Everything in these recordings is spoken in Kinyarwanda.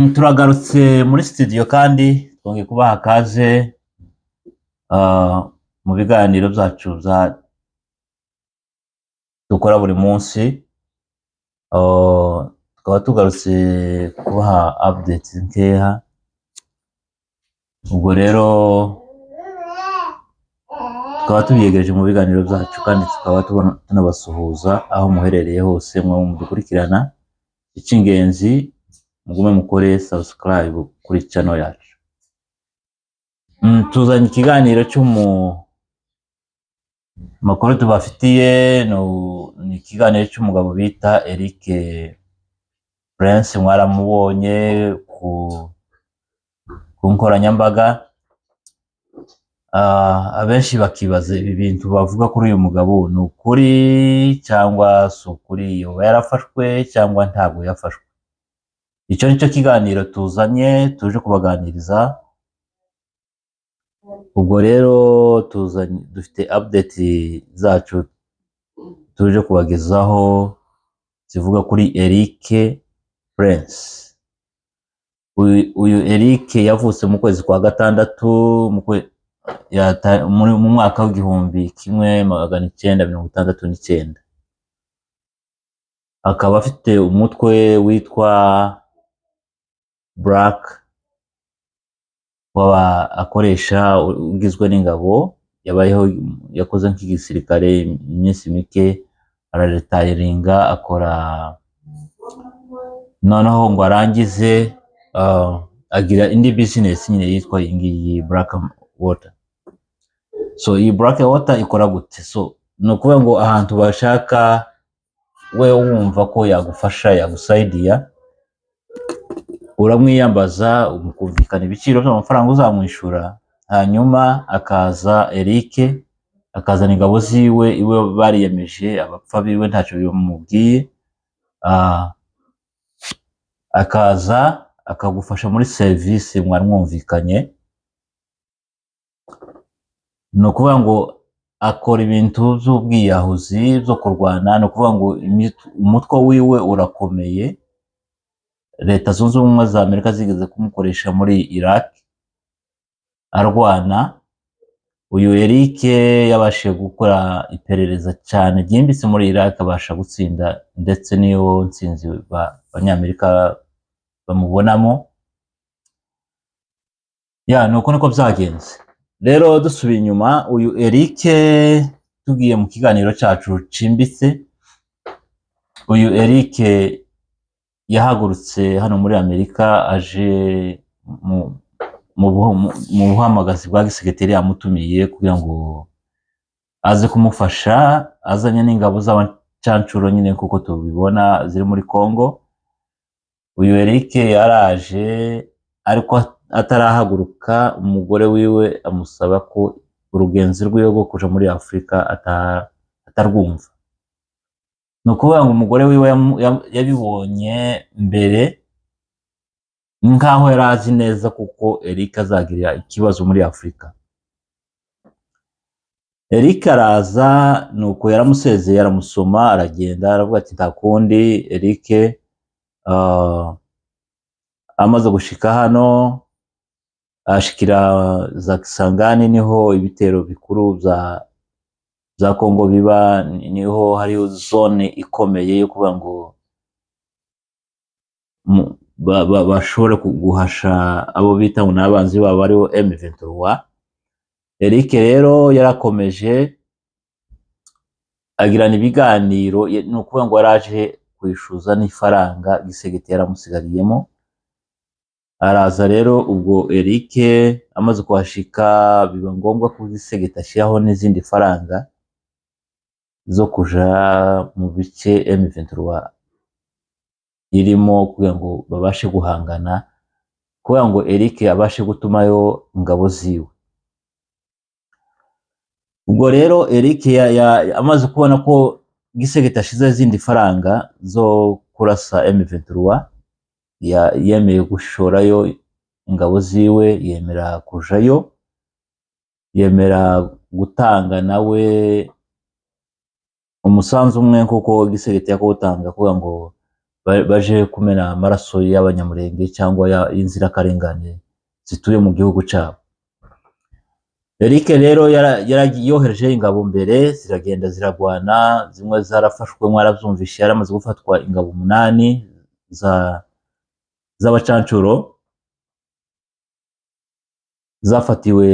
Turagarutse muri studio kandi twongeye kubaha kaze mu biganiro byacu bya dukora buri munsi. Tukaba tugarutse kubaha updates nkeya. Ubwo rero tukaba tubyegereje mu biganiro byacu, kandi tukaba tunabasuhuza aho muherereye hose mwe mudukurikirana. Icy'ingenzi, mugume mukore subscribe kuri channel yacu. Tuzanye ikiganiro cy'umu makuru tubafitiye, ni ikiganiro cy'umugabo bita Eric Prince. Mwaramubonye ku nkoranyambaga. Abenshi bakibaza ibi bintu bavuga kuri uyu mugabo ni ukuri cyangwa si ukuri, yoba yarafashwe cyangwa ntabwo yafashwe. Icyo ni cyo kiganiro tuzanye, tuje kubaganiriza. Ubwo rero tuzanye, dufite update zacu tuje kubagezaho zivuga kuri Eric Prince. Uyu Eric yavutse mu kwezi kwa gatandatu mu mwaka w'1969, akaba afite umutwe witwa Black waba akoresha, ugizwe n'ingabo. Yabayeho, yakoze nk'igisirikare iminsi mike, araretiringa, akora noneho ngo arangize agira indi business nyine yitwa iyi ngiyi Black Water. So iyi Black Water ikora gute? So ni ukuvuga ngo ahantu bashaka we wumva ko yagufasha, yagusaidiya, uramwiyambaza, mukumvikana ibiciro by'amafaranga uzamwishyura, hanyuma akaza Eric akazana ingabo ziwe. Iwe bariyemeje, abapfa biwe ntacyo bimubwiye. Akaza akagufasha muri serivisi mwari mwumvikanye. Ni ukuvuga ngo akora ibintu by'ubwiyahuzi byo kurwana. Ni ukuvuga ngo umutwe wiwe urakomeye. Leta Zunze Ubumwe za Amerika zigeze kumukoresha muri Iraq arwana. Uyu Eric yabashije gukora iperereza cyane ryimbitse muri Iraq, abasha gutsinda, ndetse niyo ntsinzi Abanyamerika bamubonamo. Ya, ni uko niko byagenze. Rero dusubiye inyuma, uyu Eric, tugiye mu kiganiro cyacu cimbitse, uyu Eric yahagurutse hano muri Amerika aje mu buhamagazi bwa Tshisekedi yamutumiye kugira ngo aze kumufasha, azanye n'ingabo z'abacancuro nyine kuko tubibona ziri muri Congo. Uyu Eric yaraje, ariko atarahaguruka umugore wiwe amusaba ko urugenzi rwiwe rwo kuja muri Afurika atarwumva. Ni ukuvuga ngo umugore wiwe yabibonye mbere, nkaho yari azi neza kuko Eric azagira ikibazo muri Afurika. Eric araza, nuko yaramusezeye, aramusoma, aragenda, aravuga ati nta kundi. Eric amaze gushika hano, ashikira za Kisangani, niho ibitero bikuru bya Kongo biba, niho hariho zone ikomeye yo kuvuga ngo bashobore guhasha abo bita ngo ni abanzi babo, aribo M23. Eric rero yarakomeje agirana ibiganiro. Ni ukuvuga ngo yaraje kwishuza n'ifaranga Tshisekedi yaramusigariyemo. Araza rero. Ubwo Eric amaze kuhashika, biba ngombwa ko Tshisekedi ashyiraho n'izindi faranga zo kuja mu bice M23 irimo kugira ngo babashe guhangana, kugira ngo Eric abashe gutumayo ingabo ziwe. Ubwo rero Eric amaze kubona ko Tshisekedi ashize izindi faranga zo kurasa M23, yemeye gushorayo ingabo ziwe, yemera kujayo, yemera gutanga nawe umusanzu umwe kuko Tshisekedi yakawutanga kugira ngo bashobore guhasha M23. Baje kumena amaraso y'Abanyamurenge cyangwa y'inzirakarengane zituye mu gihugu cyabo. Eric rero yohereje ingabo mbere, ziragenda ziragwana, zimwe zarafashwe, mwarabyumvishe. Yaramaze gufatwa ingabo 8 za z'abacancuro zafatiwe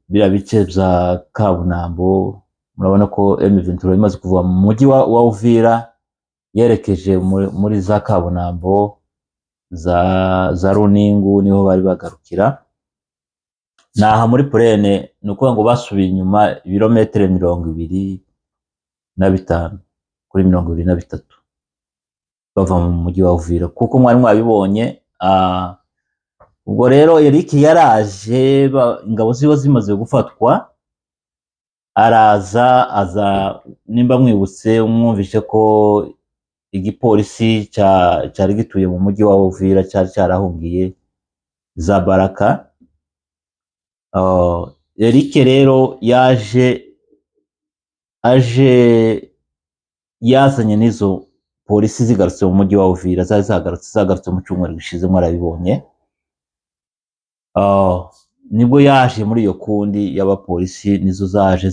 biriya bice bya Kabunambo. Murabona ko M23 imaze kuva mu mujyi wa Uvira yerekeje muri za Kabunambo, za Runingu, niho bari bagarukira. Naha muri plaine, ni ukuvuga ngo basubiye inyuma ibirometero 25 kuri 23 bava mu mujyi wa Uvira, kuko mwari mwabibonye. Ubwo rero Eric yaraje, ingabo ziba zimaze gufatwa, araza aza. Nimba mwibutse, mwumvishe ko igipolisi cyari gituye mu mujyi wa Uvira cyari cyarahungiye za Baraka. Eric rero yaje aje yazanye n'izo polisi zigarutse mu mujyi wa Uvira, zari zagarutse mu cyumweru gishize, mwarabibonye. Nibwo yaje muri iyo kundi y'abapolisi, nizo zaje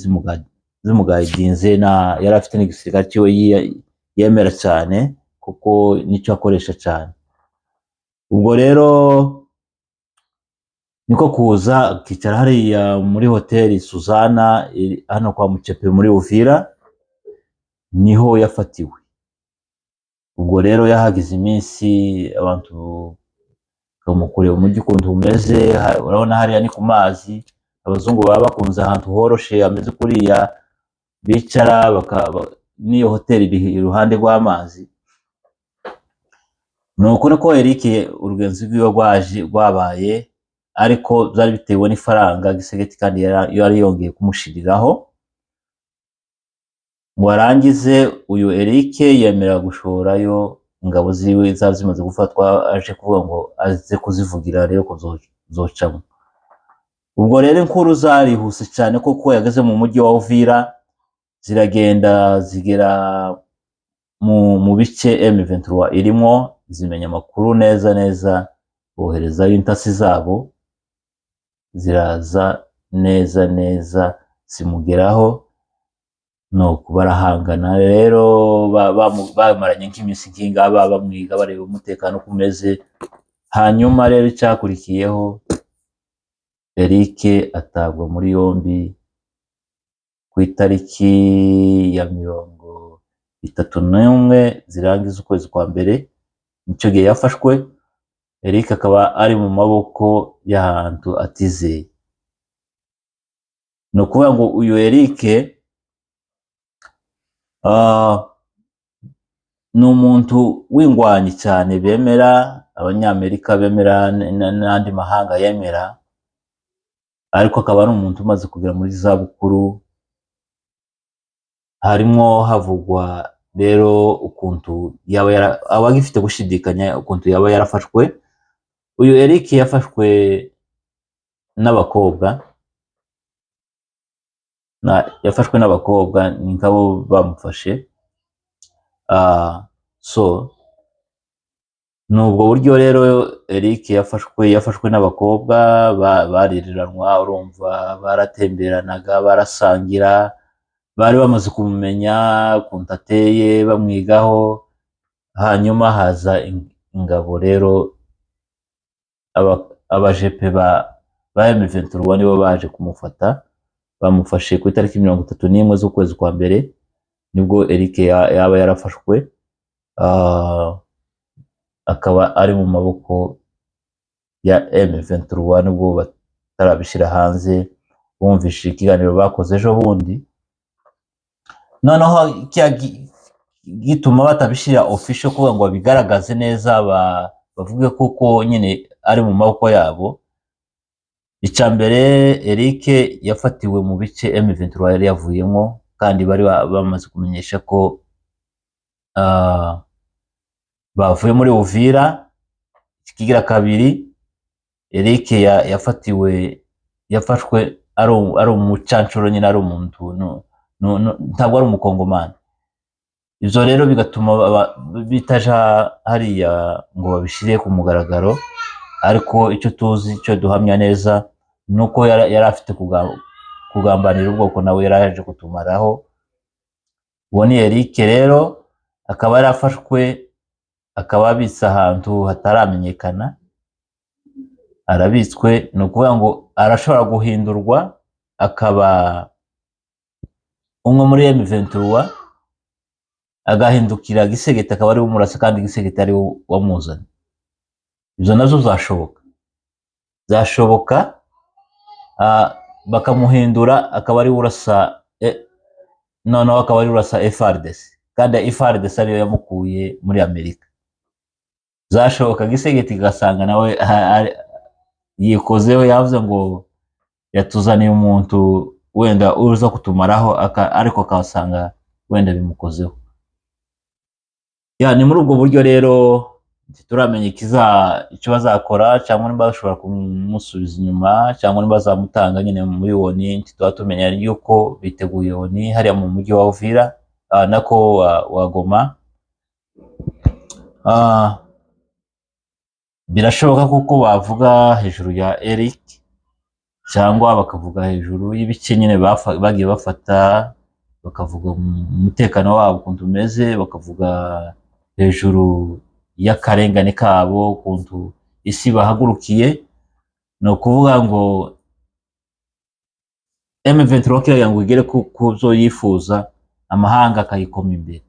zimugayidinze na yari afite n'igisirikare ciwe yemera cyane, kuko nicyo akoresha cyane. Ubwo rero niko kuza akicara hariya muri hoteli Suzana iri hano kwa Mucepe muri Uvira, niho yafatiwe. Ubwo rero yahagize iminsi, abantu bamukureba umujyi ukuntu umeze. Urabona hariya ni ku mazi, abazungu baba bakunze ahantu horoshe hameze kuriya bicara n'iyo hoteli iri iruhande rw'amazi. Ni ukuri ko Eric urugenzi rwiwe rwaje rwabaye, ariko byari bitewe n'ifaranga Tshisekedi kandi yari yongeye kumushiriraho ngo arangize. Uyu Eric yemera gushorayo ingabo ziwe zari zimaze gufatwa, aje kuvuga ngo aze kuzivugira rero ko zocamo. Ubwo rero inkuru zarihuse cyane kuko yageze mu mujyi wa Uvira, ziragenda zigera mu bice M23 irimo, zimenya amakuru neza neza, boherezayo intasi zabo, ziraza neza neza zimugeraho. Nuko barahangana rero, bamaranye nk'iminsi nk'ingaba bamwiga, bareba umutekano uko umeze. Hanyuma rero icyakurikiyeho, Eric atabwa muri yombi ku itariki ya 31 zirangiza ukwezi kwa mbere, nicyo gihe yafashwe. Eric akaba ari mu maboko y'ahantu atizeye. Ni ukuvuga ngo uyu Eric ni umuntu w'ingwanyi cyane, bemera Abanyamerika, bemera n'andi mahanga yemera, ariko akaba ari umuntu umaze kugera muri za bukuru. Harimwo havugwa rero ukuntu yaba aba agifite gushidikanya ukuntu yaba yarafashwe. Uyu Eric yafashwe n'abakobwa, yafashwe n'abakobwa, ni nkabo bamufashe. So ni ubwo buryo rero Eric yafashwe n'abakobwa, baririranwa, urumva, baratemberanaga, barasangira, bari bamaze kumumenya ukuntu ateye, bamwigaho. Hanyuma haza ingabo rero, abajepe ba M23 nibo baje kumufata. Bamufashe ku itariki 31 z'ukwezi kwa mbere, nibwo Eric yaba yarafashwe, akaba ari mu maboko ya M23 nubwo batarabishyira hanze. Bumvise ikiganiro bakoze ejo bundi. Noneho gituma batabishyira official, kuvuga ngo babigaragaze neza, bavuge kuko nyine ari mu maboko yabo. Icya mbere, Eric yafatiwe mu bice M23 yari yavuyemo, kandi bari bamaze kumenyesha ko bavuye muri Uvira. Ikigira kabiri, Eric yafatiwe, yafashwe ari umucanshuro nyine, ari umuntu ntabwo ari umukongomani. Ivyo rero bigatuma bitaja hariya ngo babishire ku mugaragaro, ariko icyo tuzi, icyo duhamya neza, ni uko yari afite kugambanira ubwoko, nawe yari yaje kutumaraho. Uwo ni Eric rero, akaba yarafashwe, akaba abitse ahantu hataramenyekana. Arabitswe, ni ukuvuga ngo arashobora guhindurwa akaba umwe muri M23, agahindukira Tshisekedi, akaba ari we umurasa kandi Tshisekedi ari we wamuzanye. Ibyo navyo byashoboka, byashoboka, bakamuhindura akaba ari we urasa, noneho akaba ari we urasa FARDC, kandi FARDC ariyo yamukuye muri Amerika. Byashoboka, Tshisekedi igasanga nawe yikozeho, yavuze ngo yatuzaniye umuntu wenda uza kutumaraho, ariko akasanga wenda bimukozeho. Ya, ni muri ubwo buryo rero ntituramenya icyo bazakora, cyangwa niba bashobora kumusubiza inyuma, cyangwa niba bazamutanga nyine muri ONU. Ntituba tumenya yuko biteguye ONU hariya mu mujyi wa Uvira, nako wa Goma. Birashoboka kuko bavuga hejuru ya Eric, cyangwa bakavuga hejuru y'ibice nyine bagiye bafata, bakavuga umutekano wabo ukuntu umeze, bakavuga hejuru y'akarengane kabo, ukuntu isi bahagurukiye. Ni ukuvuga ngo M23 kugira ngo igere ku byo yifuza, amahanga akayikoma imbere.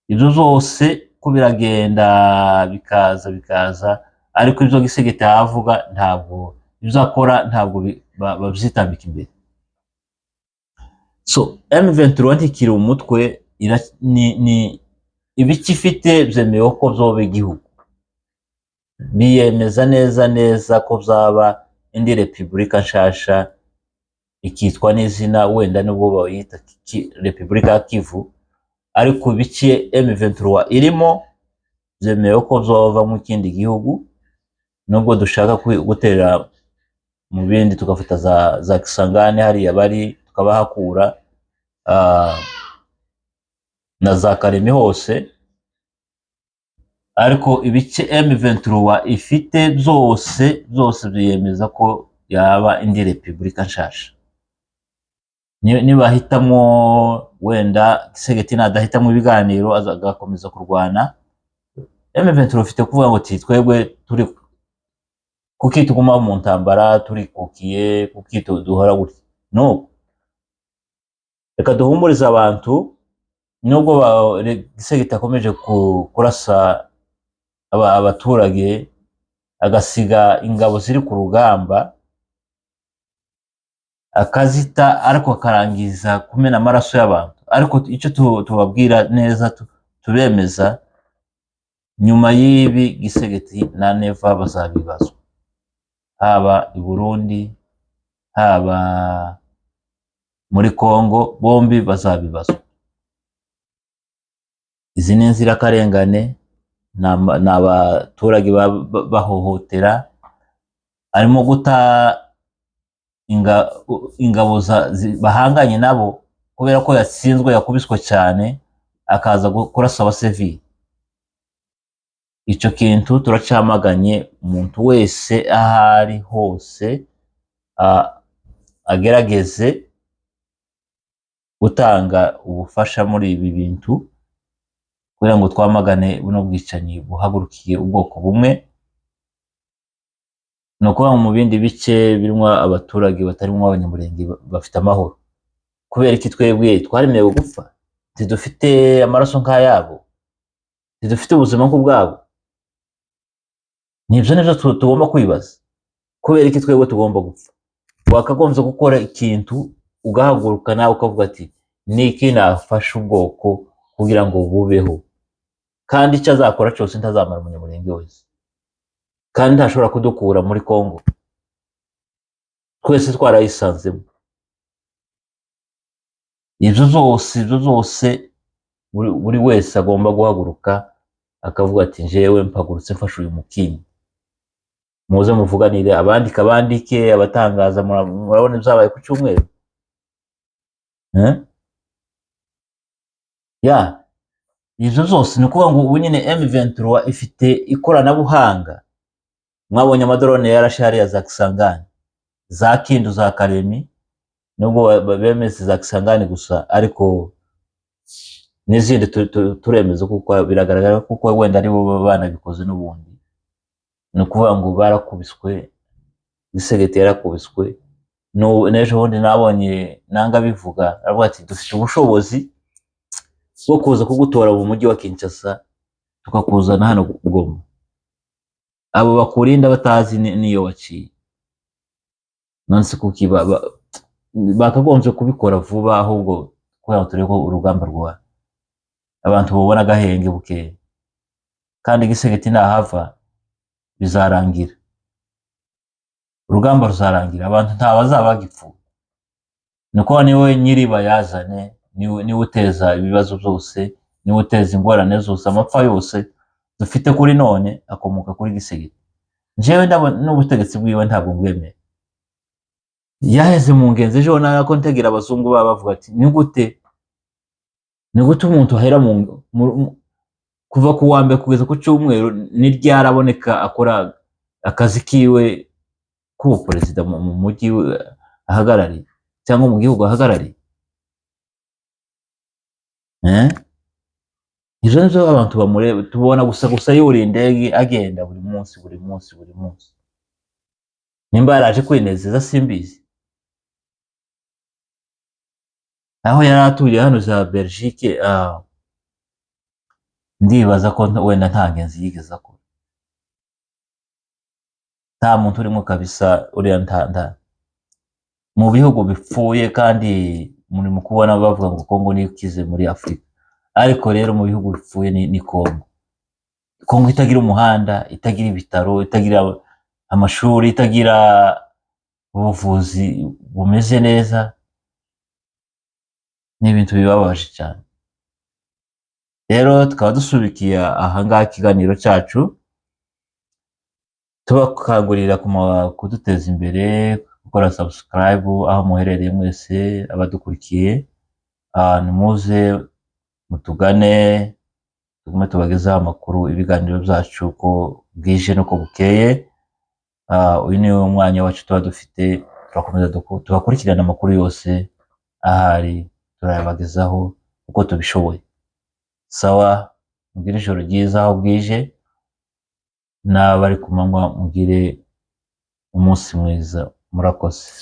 Ibyo byose ko biragenda bikaza bikaza, ariko ibyo Tshisekedi avuga, ntabwo ibyo akora, ntabwo babyitambika imbere. So M23 ntikiri umutwe, ni ibice ifite byemewe ko byoba igihugu, biyemeza neza neza ko byaba indi repubulika nshasha, ikitwa n'izina wenda nubwo bayita Repubulika ya Kivu, ariko ibice M23 irimo byemewe ko byova mu kindi gihugu, nubwo dushaka gutera mu bindi, tugafata za Kisangani hariya bari, tukabahakura, na za Kalemi hose, ariko ibice M23 ifite byose byose byiyemeza ko yaba indi repubulika nshasha. Nibahitamo wenda Tshisekedi nadahitamo ibiganiro, agakomeza kurwana, M23 ifite kuvuga ngo ati twebwe turi kuki tuguma mu ntambara, turikukiye, kuki duhora gutya? No reka duhumurize abantu, nubwo Tshisekedi akomeje kurasa abaturage, agasiga ingabo ziri ku rugamba akazita, ariko akarangiza kumena amaraso y'abantu. Ariko icyo tubabwira neza, tubemeza, nyuma y'ibi Tshisekedi na Neva bazabibazwa, haba i Burundi, haba muri Congo, bombi bazabibazwa. Izi ni inzirakarengane, ni abaturage bahohotera, arimo guta ingabo bahanganye nabo kubera ko yatsinzwe, yakubiswe cyane, akaza kurasa abasivili. Icyo kintu turacyamaganye. Umuntu wese aho ari hose agerageze gutanga ubufasha muri ibi bintu kugira ngo twamagane buno bwicanyi buhagurukiye ubwoko bumwe. Ni ukuvuga ngo mu bindi bice birimo abaturage batarimo Abanyamurenge bafite amahoro. Kubera iki twebwe twaremewe gupfa? Ntidufite amaraso nk'ayabo? Ntidufite ubuzima nk'ubwabo? Nibyo, nibyo tugomba kwibaza. Kubera iki twebwe tugomba gupfa? Wakagombye gukora ikintu, ugahaguruka nawe ukavuga ati niki nafasha ubwoko kugira ngo bubeho? Kandi icyo azakora cyose ntazamara Umunyamurenge wese, kandi ntashobora kudukura muri Congo, twese twarayisanzemo. Ibyo zose, ibyo zose, buri wese agomba guhaguruka akavuga ati njyewe mpagurutse mfashe uyu mukinyi. Muze muvuganire, abandika bandike, abatangaza. Murabona ibyabaye ku cyumweru, eh? Ya. Ibyo byose ni ukuvuga ngo ubu nyine M23 ifite ikoranabuhanga. Mwabonye amadrone yarashe hariya za Kisangani, za Kindu, za Karemi, nubwo bemeze za Kisangani gusa, ariko n'izindi turemeza kuko biragaragara, kuko wenda aribo baba banabikoze n'ubundi. Ni ukuvuga ngo barakubiswe, Tshisekedi yarakubiswe. N'ejo bundi nabonye nanga bivuga, aravuga ati: "Dufite ubushobozi bwo kuza kugutora mu mujyi wa Kinshasa, tukakuzana hano Goma, abo bakurinda batazi niyo waciye." None se kuki bakagombye kubikora vuba ahubwo, kugira ngo turebe ko urugamba rwa abantu bubona agahenge bukeya? Kandi Tshisekedi nahava bizarangira, urugamba ruzarangira, abantu nta bazaba bagipfuye. Ni uko niwe nyiri bayazane, niwe uteza ibibazo byose, niwe uteza ingorane zose. Amapfa yose dufite kuri none akomoka kuri Tshisekedi. Njyewe ndabona n'ubutegetsi bwiwe ntabwo mbwemera. Yaheze mu ngenzi. Ejo narako ntegera abazungu baba bavuga ati: Ni gute umuntu ahera kuva ku wa mbere kugeza ku cyumweru, ni ryaraboneka akora akazi kiwe k'ubuperezida mu mujyi ahagarariye cyangwa mu gihugu ahagarariye?" Eh? Ivyo nivyo abantu bamureba, tubona gusa yuriye indege agenda buri munsi, buri munsi, buri munsi. Nimba yaraje kwinezeza simbizi. Aho yari atuye hano za Belgique, ndibaza ko wenda nta ngenzi yigeze akora, nta muntu urimo kabisa uriya. Nta mu bihugu bipfuye, kandi muri mu kubona bavuga ngo Kongo niyo ikize muri Afurika, ariko rero mu bihugu bipfuye ni Kongo. Kongo itagira umuhanda, itagira ibitaro, itagira amashuri, itagira ubuvuzi bumeze neza, ni ibintu bibabaje cyane. Rero tukaba dusubikiye ahangaha ikiganiro cyacu, tubakangurira kuduteza imbere, gukora subscribe aho muherereye mwese abadukurikiye. Nimuze mutugane, tugume tubagezeho amakuru, ibiganiro byacu uko bwije n'uko bukeye. Uyu ni wo mwanya wacu tuba dufite, turakomeza tubakurikirana amakuru yose ahari, turayabagezaho uko tubishoboye. Sawa, mugire ijoro ryiza aho bwije, n'abari ku manywa mugire umunsi mwiza. Murakoze.